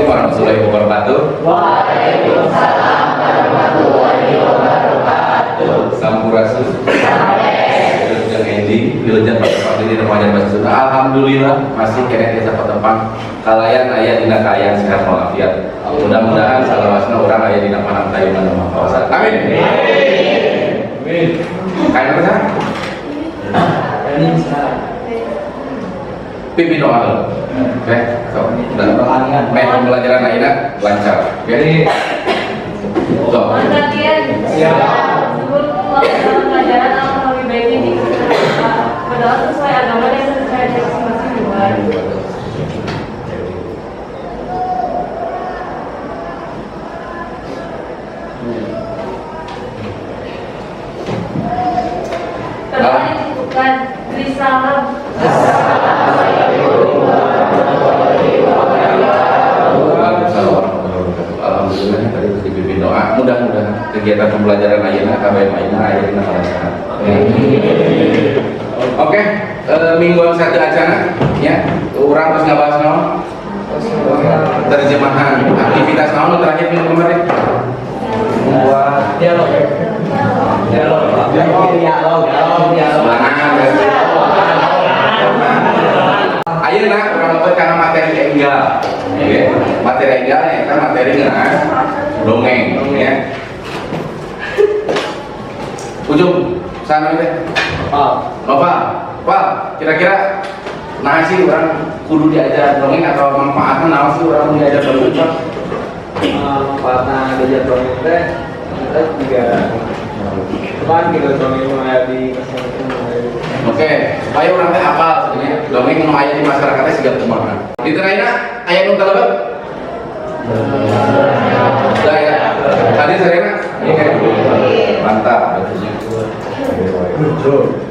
Assalamualaikum warahmatullahi wabarakatuh. Waalaikumsalam warahmatullahi wabarakatuh. Sampurasun. Wilujeng enjing, wilujeng patepang dina pengajian bahasa Sunda. Alhamdulillah masih keneh tiasa patepang kalayan aya dina kaayaan sehat walafiat. Mudah-mudahan salawasna urang aya dina panangtayungan nu Maha Kawasa. Amin. Amin. Kayak apa sah? Ini bisa. Pimpin doa dulu. Oke, so, dan meh pembelajaran ayeuna lancar. Oke. So, Mohon perhatian. Siap. Sebelum melakukan pelajaran, alangkah lebih baiknya jika kita berdoa. Berdoa sesuai agama dan sesuai masing-masing dimulai. Berdoa dicukupkan. Beri salam. Waalaikumsalam warahmatullahi wabarakatuh. Alhamdulillah tadi terus dipimpin doa. Mudah-mudahan kegiatan pembelajaran ayeuna KBM ayeuna aya dina kalancaran. Oke, mingguan satu acara ya. Urang terus ngabahas naon? Terjemahan aktivitas naon nu terakhir minggu kemarin? Membuat dialog. Dialog. Dialog. Dialog. Dialog. Ulangan berarti. Ayeuna urang lebet kana materi enggal. Oke, materi enggal nyaeta materi ngeunaan dongeng ya. Ujung sana teh. Pak. Nova, Pak, kira-kira nah sih urang kudu diajar dongeng atau manfaatnya naon sih urang diajar dongeng, Pak? Manfaatnya diajar dongeng teh kita juga kan kita dongeng mulai di masyarakat mulai. Oke, supaya urang teh hafal sebenarnya dongeng nu aya di masyarakatnya siga kumaha. Di tengahna aya nu talebet? Udah ya. Tadi Serena? Oke. Mantap betulnya.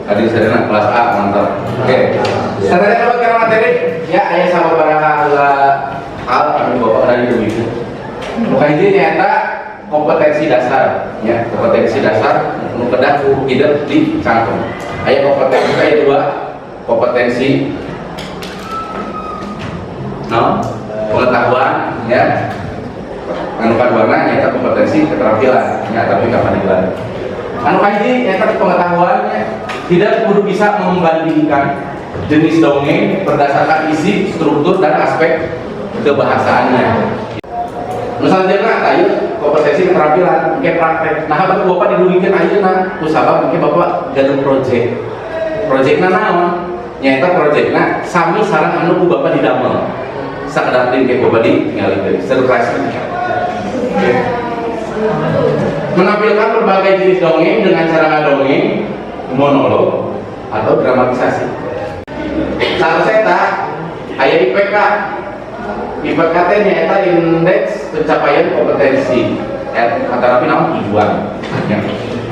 Tadi Serena kelas A, mantap. Oke. Sadaya kalau kana materi ya aya sababaraha heula hal anu Bapak tadi begitu. Nu kahiji nyaeta kompetensi dasar ya, kompetensi dasar nu kedah ku hidup di cangkem. Aya kompetensi aya dua, kompetensi no, pengetahuan ya. Anu kaduana nyaeta kompetensi keterampilan ya, tapi kapadilan. Anu kahiji nyaeta pengetahuannya tidak kudu bisa membandingkan jenis dongeng berdasarkan isi, struktur dan aspek kebahasaannya. Misalnya ayo kompetensi keterampilan, engke praktek. Nah, bapak bapak didugikeun ayeuna ku sabab engke bapak gaduh project. Projectna naon? Nyaeta projectna sami sareng anu ku bapak didamel. Sakedap deui engke bapak ditingalikeun. Surprise. Oke. Menampilkan berbagai jenis dongeng dengan cara ngadongeng, monolog atau dramatisasi. Satu eta aya IPK. IPK teh nyaeta indeks pencapaian kompetensi. Kata naon tujuan. Ya,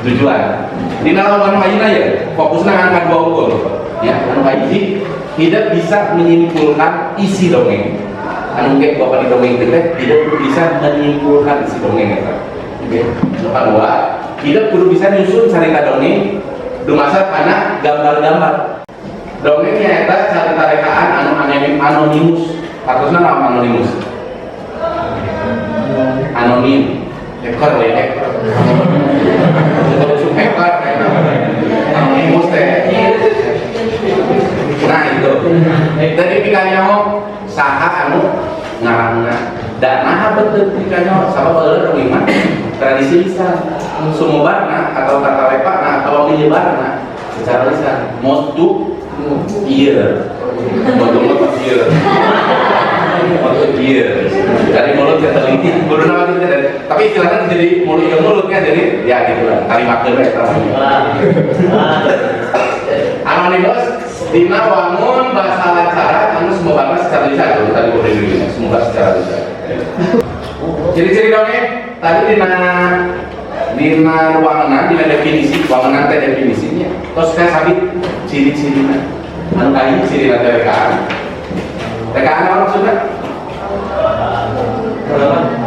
tujuan. Dina lawan ayeuna ya, fokusna kan ka dua unggul. Ya, anu kahiji tidak bisa menyimpulkan isi dongeng. Anu engke bapak di dongeng teh tidak bisa menyimpulkan isi dongeng eta. Oke. Anu kadua, tidak kudu bisa nyusun carita dongeng dumasar kana gambar-gambar. Dongeng nyaeta carita rekaan anu anonimus. Artosna naon anonimus? Anonim. Hacker ya, hacker. Kalau hacker kayak anonimus teh. Nah itu. Dari pikanyaho saha anu ngarangna. Dan nah betul pikanyaho sabab baheula dongeng mah tradisi lisan. Sumebarna atau tatalepana atau menyebarna secara lisan. Mouth to ear. Mulut ear. Mulut ear. Dari mulut ke telinga. Kudu nama gitu dari. Tapi istilahnya jadi mulut ke mulut kan jadi ya gitu lah. Kalimatkeun we eta. Anonimus dina wangun bahasa lancara anu sumebarna secara lisan tuh tadi udah dulu semoga secara lisan. Ciri-ciri dongeng tadi dina dina wangenan dina definisi wangenan teh definisinya terus saya sabit ciri-cirina anu kahiji cirina teh rekaan. Rekaan apa maksudnya?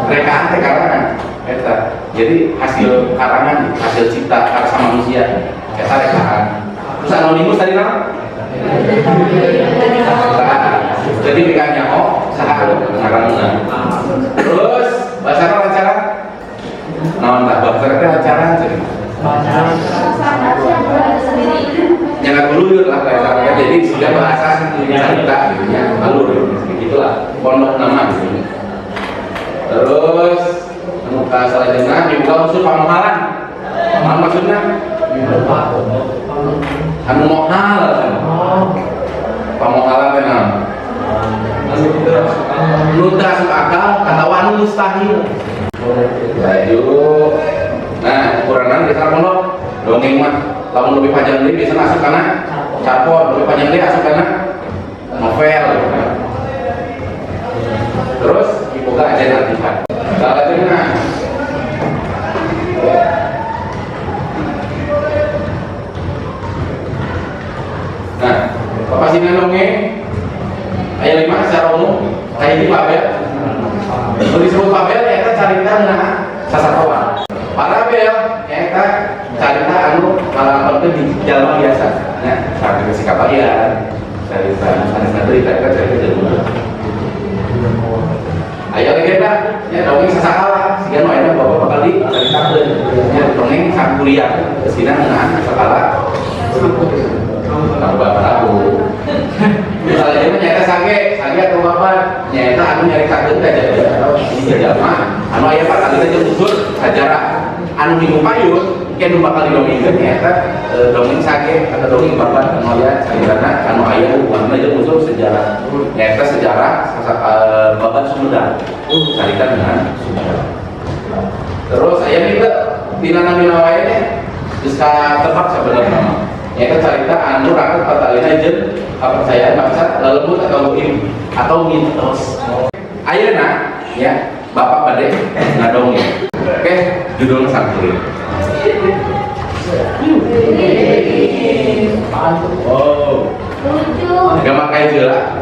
Rekaan teh karangan eta. Jadi hasil karangan, hasil cipta karsa manusia eta rekaan. Terus anonimus tadi nama? Nah, jadi pikanyaho saha anu ngarangna. Terus anu ka salajengna dibuka unsur pamohalan. Pamohalan maksudna anu mohal. Pamohalan teh naon? Nu teu asup akal atawa anu mustahil. Laju. Nah, ukuranan biasa pondok dongeng mah lamun lebih panjang deui biasana asup kana carport, lebih panjang deui asup kana novel. Terus dibuka aja latihan. Salajengna nah, kapasitas dongeng aya 5 secara umum, kayak di Fabel. Nu disebut fabel nyaeta carita ngeunaan sasatoan. Parabel nyaeta carita anu ngalakonkeun di jalma biasa. Nya, carita si kabayan, carita sanesna deui eta carita jelema. Aya legenda, nya dongeng sasakala, siga nu ayeuna bapak bakal dicaritakeun. Nya dongeng Sangkuriang, eusina ngeunaan sasakala. Tahu bapak tahu. Misalnya dia nyaeta sage, sage atau bapak nyaeta anu nyaritakeun kajadian atau ini jalma anu aya patalina jeung unsur sajarah. Anu minggu payun engke nu bakal didongengkeun nyaeta dongeng sage atau dongeng babat anu aya caritana anu aya hubunganna jeung unsur sejarah. Nyaeta sejarah babat Sumedang. Carita dengan Sumedang. Terus aya juga dina namina wae nya geus katebak sabenerna mah. Nyaeta carita anu raket patalina jeung kepercayaan bangsa lelembut atau goib atau mitos. Ayeuna ya bapak bade ngadongeng. Oke, judulnya Sangkuriang. Oh. Lucu. Gambar kayak jeula.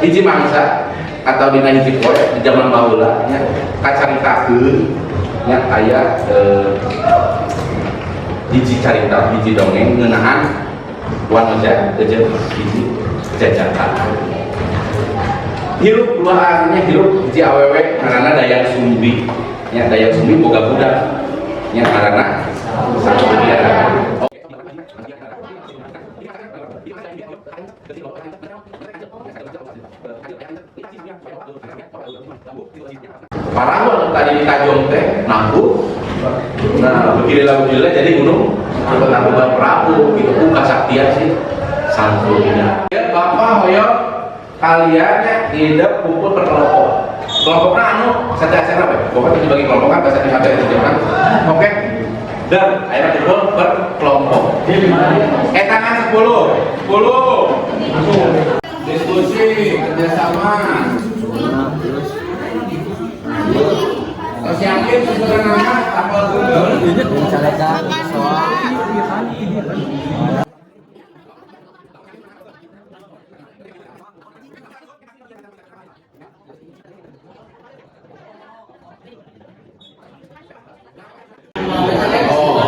Hiji mangsa atau dina hiji poe di zaman baheula nya kacaritakeun nya aya hiji carita, hiji dongeng ngeunaan wanoja jeung hiji jajaka. Hirup dua artinya hirup hiji awewe ngaranna Dayang Sumbi. Nya Dayang Sumbi boga budak. Nya ngaranna Sangkuriang. Parahu anu tadi ditajong teh nangku. Nah, beginilah jadi gunung Tangkuban Perahu gitu ku kasaktian si Sangkuriang. Ya bapak hoyong kalian ya tidak kumpul per kelompok. Kelompoknya anu satu apa ya? Bapak tadi bagi kelompok kan bahasa di materi terjemahan. Oke. Dan akhirnya kumpul per kelompok. Tangan 10. 10. Diskusi kerjasama. Terus yakin sesuai nama tapal Google. Oh.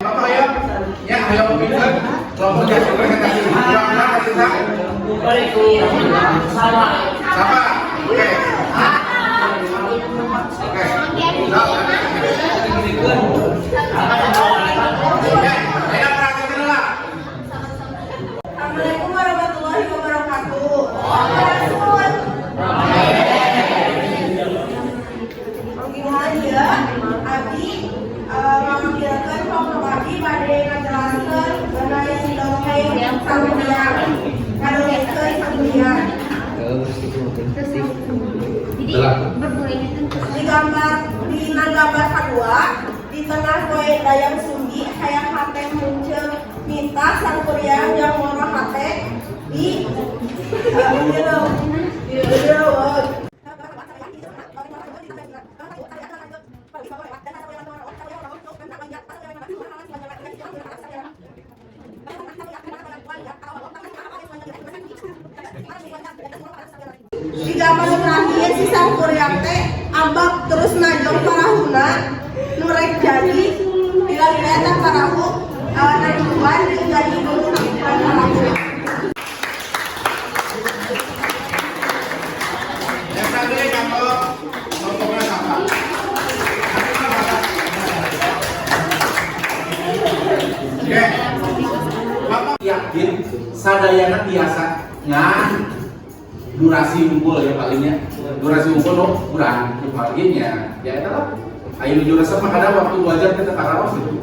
Bapak ya, ya ayo pinter. Kelompok jasa presentasi. Kurang kasih sama. Sama. Oke. Oke. Ya, ayo perhatikan lah. Assalamualaikum warahmatullahi wabarakatuh. Gimana ya, Abi mengambilkan kelompok Abi pada ngajelaskeun mengenai dongeng Sangkuriang. Ngadongengkeun Sangkuriang. Di gambar di gambar kedua di tengah poe Dayang Sumbi hayang hate muncul minta Sangkuriang yang moro hate di di gambar terakhir si Sangkuriang teh ambak terus najong parahuna nu rek jadi bila-bila eta parahu nangtuan jeung jadi gunung Tangkuban Parahu. Yang tadi kalau kelompoknya sama. Oke. Bapak yakin sadayana tiasa ngan durasi unggul ya palingnya. Durasi unggul no kurang palingnya. Ya eta lah. Ayo nuju resep mah kadang waktu 2 jam kita karaos gitu.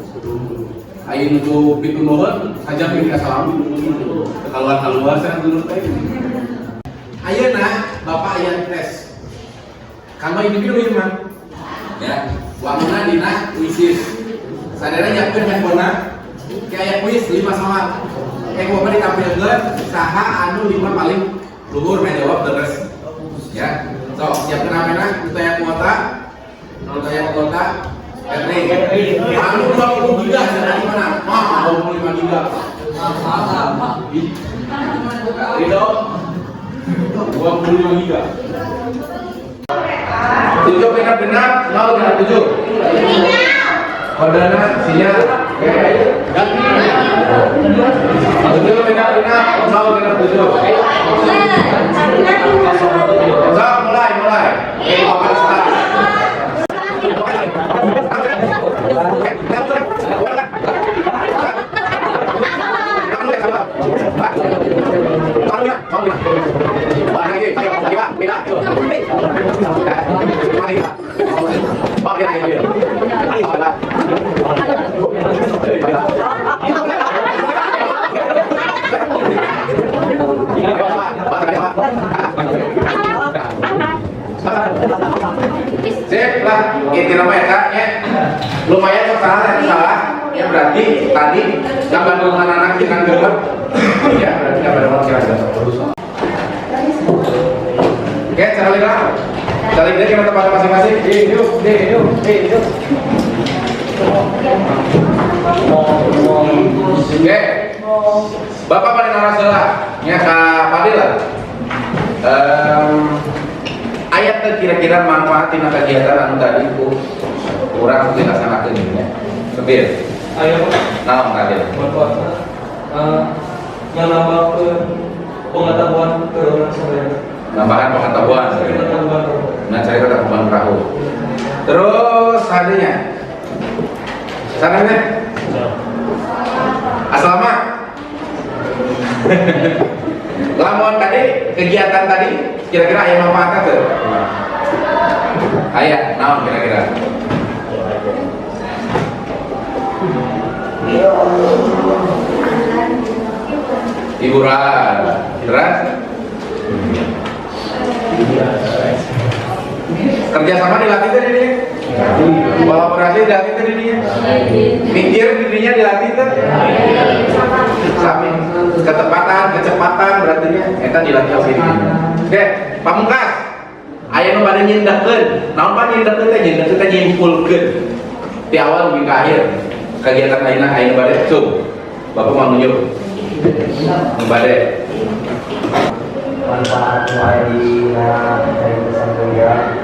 Ayo nuju pitunuhun sajam ini salam gitu. Keluar-keluar saya dulu teh. Ayeuna Bapak aya tes. Kanggo individu ieu mah. Ya, wanguna dina kuisis. Sadayana nyiapkeun handphone-na. Kayak kuis 5 soal. Kayak bapak ditampilkeun saha anu 5 paling luhur main jawab terus. Ya. So, siapkeun HP-na, nu taya kuota. Nu taya kuota. Catering. Anu 20 giga cenah di mana? Mah 25 giga. Ih. Ridho 25 giga. 7 genap genap 0 genap 7. Kodena sinyal. Oke. 7 genap genap 0 genap 7. So, mulai mulai. Oke, Bapak start. Sip lah, inti nama ya kak, ya. Lumayan sok salah, yang salah. Ya berarti tadi gambar anak dengan gambar, ya berarti gambar orang kira Oke, cara lihat. Cara lihat kita tempat masing-masing. Yuk, yuk, yuk. Oke. Bapak paling naras heula nya ka Fadil lah. Aya teh kira-kira manfaat tina kegiatan anu tadi ku urang dilaksanakeun nya. Sebir. Ayo Pak. Naon tadi? Manfaatnya menambahkan pengetahuan ke orang sebenarnya. Nambahan pengetahuan. Pengetahuan. Nah, cari tangkuban perahu. Terus tadinya. Sananya? Asalama. Lamun tadi kegiatan tadi kira-kira aya manfaatnya tuh? Aya, naon kira-kira? Hiburan. Terus? Kerjasama dilatih tadi nih. Kolaborasi dilatih tadi nih. Mikir dirinya dilatih tadi. Sami. Ketepatan, kecepatan berarti nya eta dilatih oge di dinya. Oke, pamungkas. Aya nu bade nyindekkeun. Naon pan nyindekkeun teh? Nyindekkeun teh nyimpulkeun. Di awal hingga akhir kegiatan ayeuna aya nu bade cung. Bapak mau nunjuk. Nu bade. Manfaat dina cerita Sangkuriang,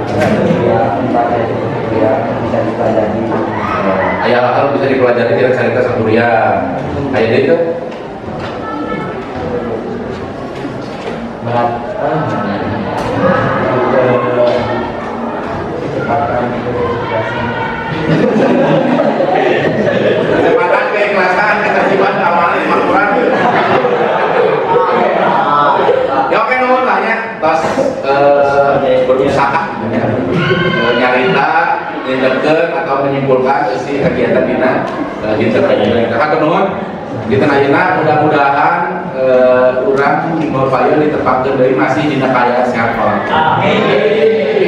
Sangkuriang, empat Sangkuriang bisa dipelajari. Aya hal bisa dipelajari tina cerita Sangkuriang. Aya deui teu? Berat, kecepatan keikhlasan. Kecepatan, keikhlasan, ketertiban, keamanan, kemakmuran. Ya oke nuhun lah nya. Tos berusaha ya. Nyarita, nyindekkeun atau menyimpulkan isi kegiatan dina dinten ayeuna. Hatur nuhun. Dinten ayeuna mudah-mudahan urang minggu payun ditepangkeun deui masih dina kaayaan sehat walafiat. Amin.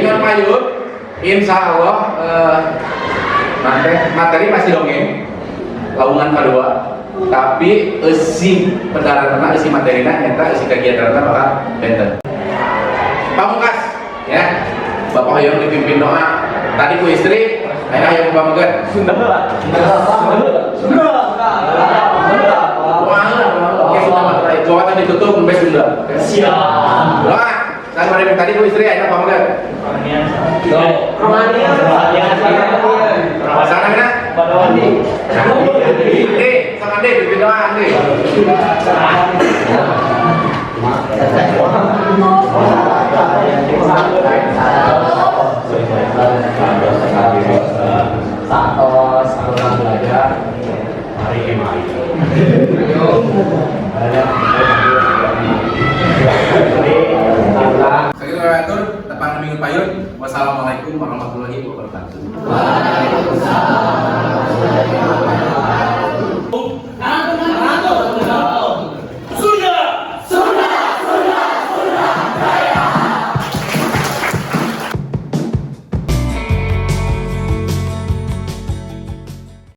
Minggu payun insya Allah materi masih dongeng lawungan kedua, tapi eusi pendaratanna, eusi materina nyata eusi kegiatanna bakal benten. Pamungkas ya, Bapak hoyong dipimpin doa. Tadi ku istri, ayeuna hoyong ku pameget. Sunda heula. Sunda. Sunda. Doa heula, oke Sunda mah terakhir. Doa tadi ditutup sampai Sunda. Siap. Doa. Saat pada tadi ku istri ayeuna pameget. Romania. Sana mana? Padawati. Andi, sama Andi, pimpin doa Andi. Satos kurang belajar. Strategi main. Sakitu atur, tepang minggu payun. Wassalamualaikum warahmatullahi wabarakatuh. Waalaikumsalam warahmatullahi wabarakatuh.